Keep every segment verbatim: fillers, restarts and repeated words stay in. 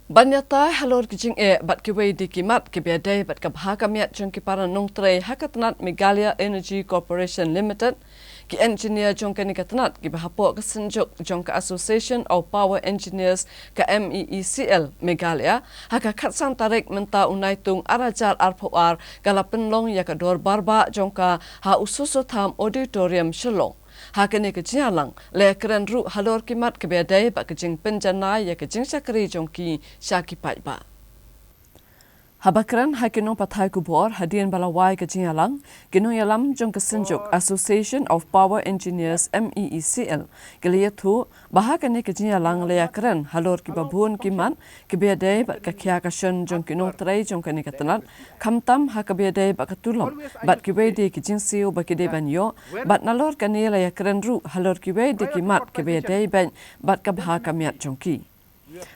Ban ïatai halor ki jingeh bad kiwei de ki mat kiba ïadei bad ka bha ka miat jong ki para nongtrei ha ka tnat Meghalaya Energy Corporation Limited, ki engineer jong kane ka tnat kiba hapoh ka synjuk jong ka Association of Power Engineers ka MEECL Meghalaya, ha ka khatsan tarik mynta u Naitung ar hajar arphew ar ka la pynlong ïa ka dorbar bah jong ka ha u Soso Tham Auditorium Shillong. Ha kane ka jingïalang la ïakren ruh halor ki mat kiba ïadei bad ka jingpynjanai ïa ka jingshakri jong ki sha ki paidbah. Haba kren ha ki nongpathai khubor hadien ba la wai ka jingïalang, ki nongïalam jong ka synjuk Association of Power Engineers MEECL ki la ïathuh ba ha kane ka jingïalang la ïakren halor kiba bun ki mat kiba ïadei bad ka khia ka shon jong ki nongtrei jong kane ka tnat, khamtam ha kaba ïadei bad ka tulop bad kiwei de ki jingsiew ba ki dei ban ïoh, bad nalor kane la ïakren ruh halor kiwei de ki mat kiba ïadei bad, bad ka bha ka miat jong ki.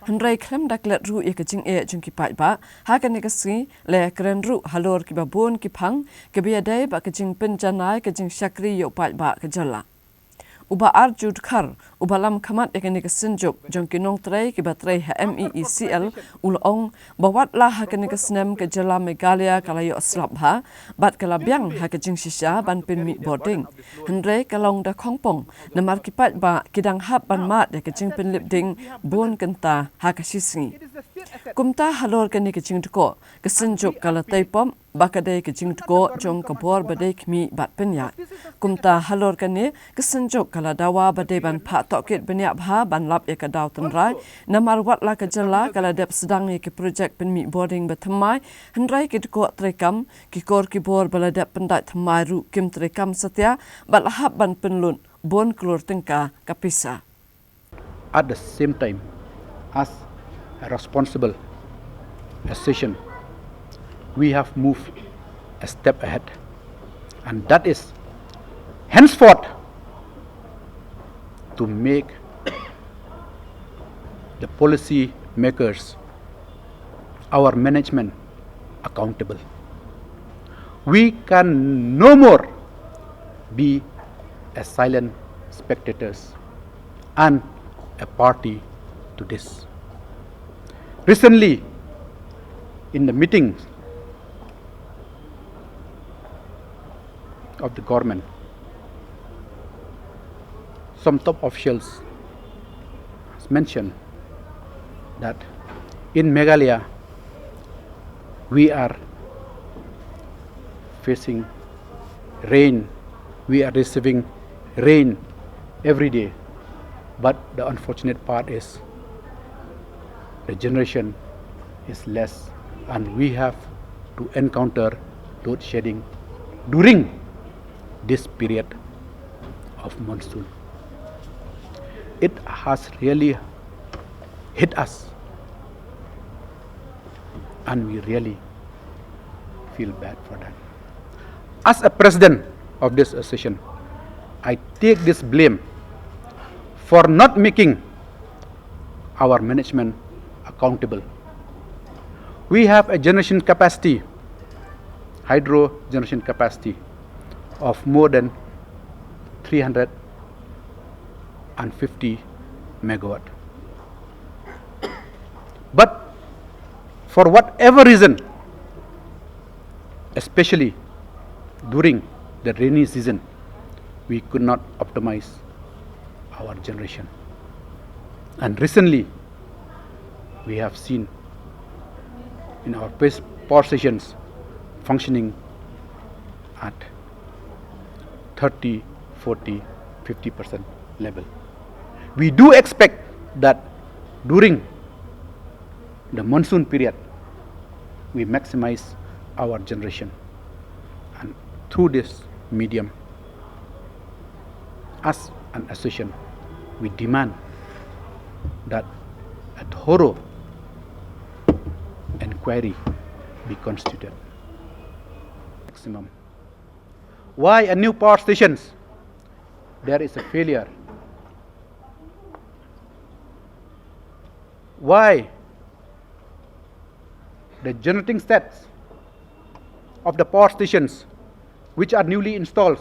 Hynrei khlem da klet ruh ïa ka jingeh jong ki paidbah, ha kane ka sngi la ïakren ruh halor kiba bun ki phang kiba ïadei bad ka jingpynjanai ka jingshakri ïa u paidbah ka jylla. U Bah Arju Dkhar, uba lam khmat ïa kane ka synjuk jong ki nongtrei kiba trei ha MEECL, u la ong ba wat la ha kane ka snem ka jylla Meghalaya ka la ïoh slap bha bad ka la biang ha ka jingshisha ban pynmih bording, hynrei ka long da khongpong namar ki paidbah ki dang hap ban mad ïa ka jingpynlip ding bun kynta ha ka shisngi. Kumta halor kane ka jingdkoh, ka synjuk ka la tei pop ba ka dei ka jingdkoh jong ka bor ba dei khmih bad pynïaid. Kumta halor kane ka synjuk ka la dawa ba dei ban phah tohkit bniah bha ban lap ïa ka daw tynrai, namar wat la ka jylla ka la dep sdang ïa ki projek pynmih bording ba thymmai, hynrei ki dkoh treikam, ki kor ki bor ba la dep pyndait thymmai ruh kim treikam satia bad la hap ban pynlut bun klur tyngka ka pisa. At the same time, as a responsible association, we have moved a step ahead, and that is henceforth to make the policy makers, our management, accountable. We can no more be a silent spectators and a party to this. Recently, in the meeting of the government, some top officials mentioned that in Meghalaya we are facing rain, we are receiving rain every day, but the unfortunate part is the generation is less, and we have to encounter load shedding during this period of monsoon. It has really hit us, and we really feel bad for that. As a president of this association, I take this blame for not making our management accountable. We have a generation capacity, hydro generation capacity of more than three hundred and fifty megawatt. But for whatever reason, especially during the rainy season, we could not optimize our generation. And recently, we have seen in our past power stations functioning at thirty, forty, fifty percent level. We do expect that during the monsoon period, we maximize our generation. And through this medium, as an association, we demand that a thorough inquiry be constituted. Maximum. Why a new power stations? There is a failure. Why the generating sets of the power stations which are newly installed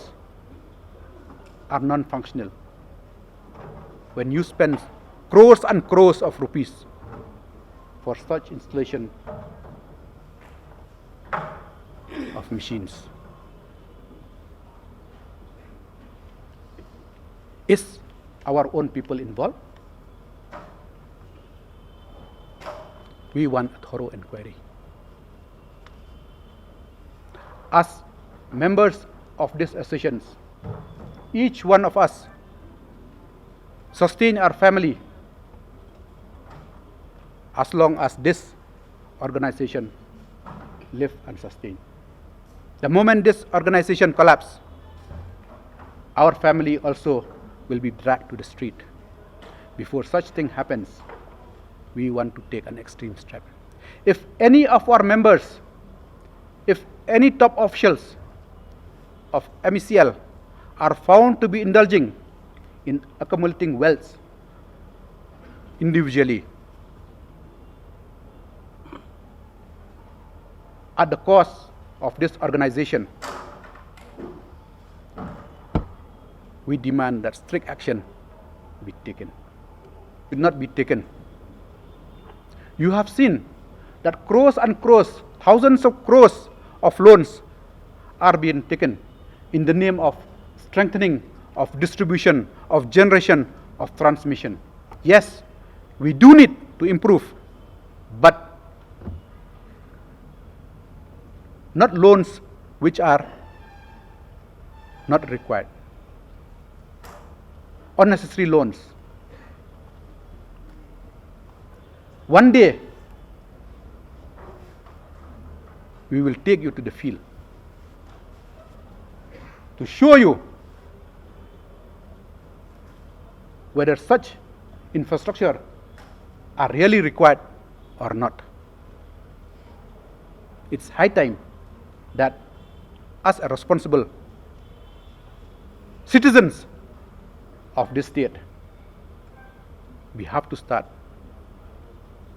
are non-functional? When you spend crores and crores of rupees for such installation of machines. Is our own people involved? We want a thorough inquiry. As members of these associations, each one of us sustain our family as long as this organization live and sustain. The moment this organization collapse, our family also will be dragged to the street. Before such thing happens, we want to take an extreme step. If any of our members, if any top officials of M E C L are found to be indulging in accumulating wealth individually at the cost of this organization, we demand that strict action be taken. Will not be taken. You have seen that crores and crores, thousands of crores of loans are being taken in the name of strengthening of distribution, of generation, of transmission. Yes, we do need to improve, but not loans which are not required, unnecessary loans. One day, we will take you to the field to show you whether such infrastructure are really required or not. It's high time that, as a responsible citizens of this state, we have to start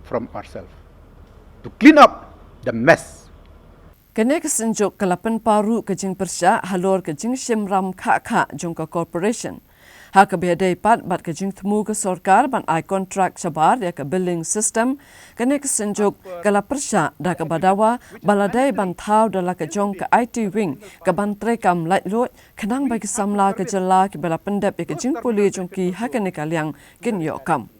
from ourselves to clean up the mess. Kane ka synjuk ka la pynpaw ruh ka jingpyrshah halor ka jingshim ram khah khah jong ka corporation. Ha kaba ïadei pat bad ka jingthmu ka sorkar ban ai kontrak shabar ïa ka billing system, kane ka synjuk ka la pyrshah da kaba dawa ba la dei ban thaw da la ka jong ka I T wing ka ban treikam laitluid khnang ba ki samla ka jylla kiba la pyndep ïa ka jingpule jong ki ha kane ka liang kin ïoh kam.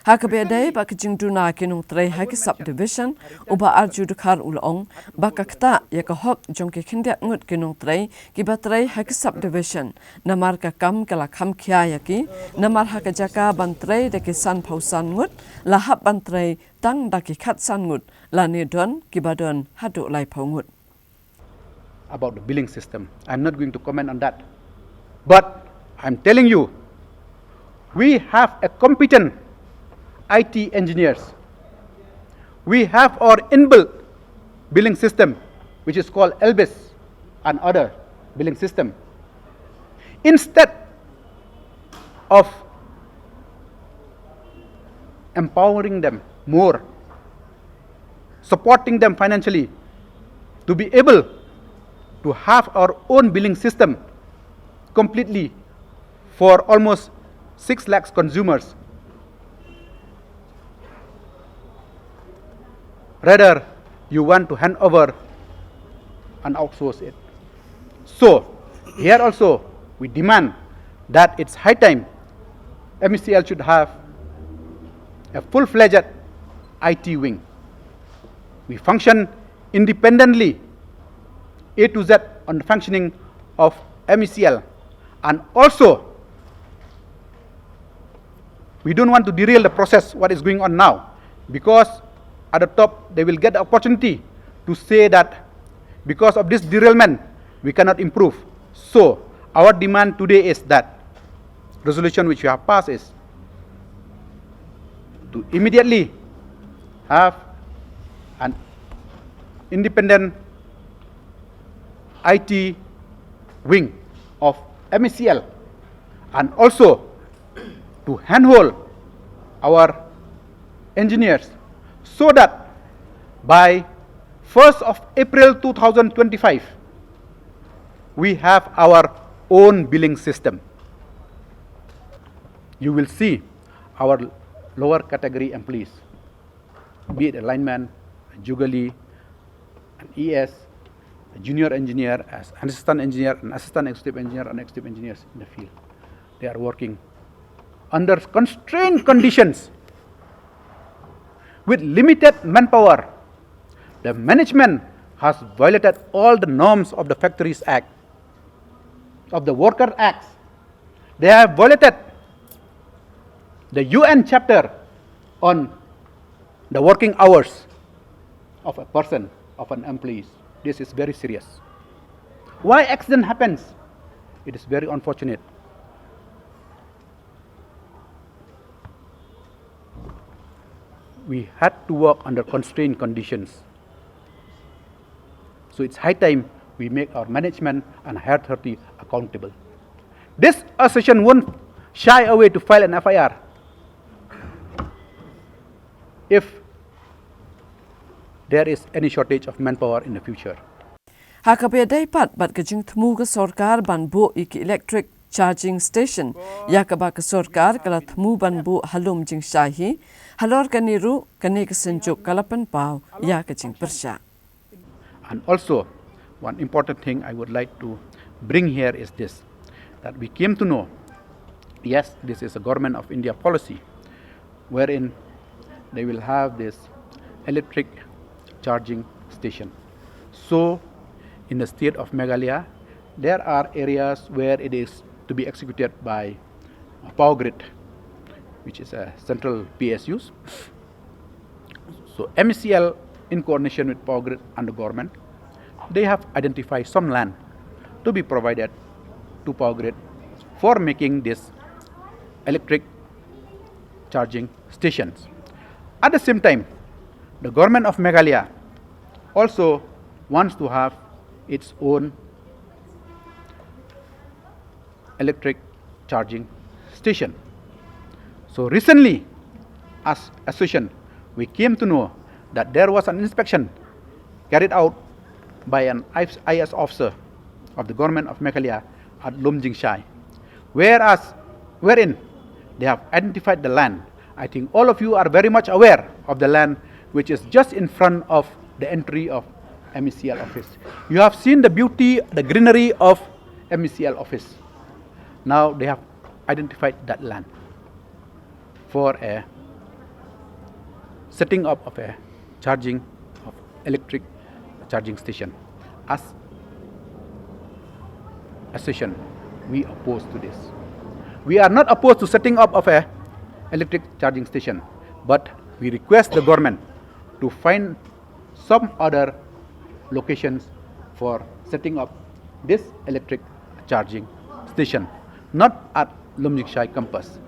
Ha kaba ïadei bad ka jingduna ki nongtrei ha ki sub division, u Bah Arju Dkhar u la ong ba ka ktah ïa ka hok jong ki khyndiat ngut ki nongtrei kiba trei ha ki sub division, namar ka kam ka la kham khia ïa ki, namar ha ka jaka ban trei da ki sanphew san ngut, la hap ban trei tang da ki khatsan ngut, lane don kiba don haduh laiphew ngut. About the billing system. I'm not going to comment on that. But I'm telling you, we have a competent I T engineers. We have our inbuilt billing system, which is called Elbis and other billing system. Instead of empowering them more, supporting them financially to be able to have our own billing system completely for almost six lakhs consumers. Rather, you want to hand over and outsource it. So, here also, we demand that it's high time M E C L should have a full-fledged I T wing. We function independently, A to Z, on the functioning of M E C L. And also, we don't want to derail the process, what is going on now, because at the top, they will get the opportunity to say that because of this derailment, we cannot improve. So, our demand today is that resolution which we have passed is to immediately have an independent I T wing of M E C L, and also to handhold our engineers so that by first of April two thousand twenty-five, we have our own billing system. You will see our lower category employees, be it a lineman, a jugalee, an E S, a junior engineer, as an assistant engineer, an assistant executive engineer, an executive engineers in the field. They are working under constrained conditions with limited manpower. The management has violated all the norms of the Factories Act, of the Worker Acts. They have violated the U N chapter on the working hours of a person, of an employee. This is very serious. Why accident happens? It is very unfortunate. We had to work under constrained conditions. So it's high time we make our management and higher authority accountable. This association won't shy away to file an F I R if there is any shortage of manpower in the future. Ha kaba ïadei pat bad ka jingthmu ka sorkar ban buh ïa ki electric charging station, ïa kaba ka sorkar ka la thmu ban buh ha Lumjingshai hi, halor kane ruh kane ka synjuk ka la pynpaw ïa ka jingpyrshah. And also, one important thing I would like to bring here is this, that we came to know, yes, this is a Government of India policy wherein they will have this electric charging station. So, in the state of Meghalaya, there are areas where it is to be executed by Power Grid, which is a central P S Us. So M E C L, in coordination with Power Grid and the government, they have identified some land to be provided to Power Grid for making this electric charging stations. At the same time, the government of Meghalaya also wants to have its own electric charging station. So recently, as association, we came to know that there was an inspection carried out by an I S officer of the government of Meghalaya at Lumjingshai, whereas wherein they have identified the land. I think all of you are very much aware of the land which is just in front of the entry of M E C L office. You have seen the beauty, the greenery of M E C L office. Now they have identified that land for a setting up of a charging of electric charging station. As association, we oppose to this. We are not opposed to setting up of a electric charging station, but we request the government to find some other locations for setting up this electric charging station, not at Lumjingshai campus.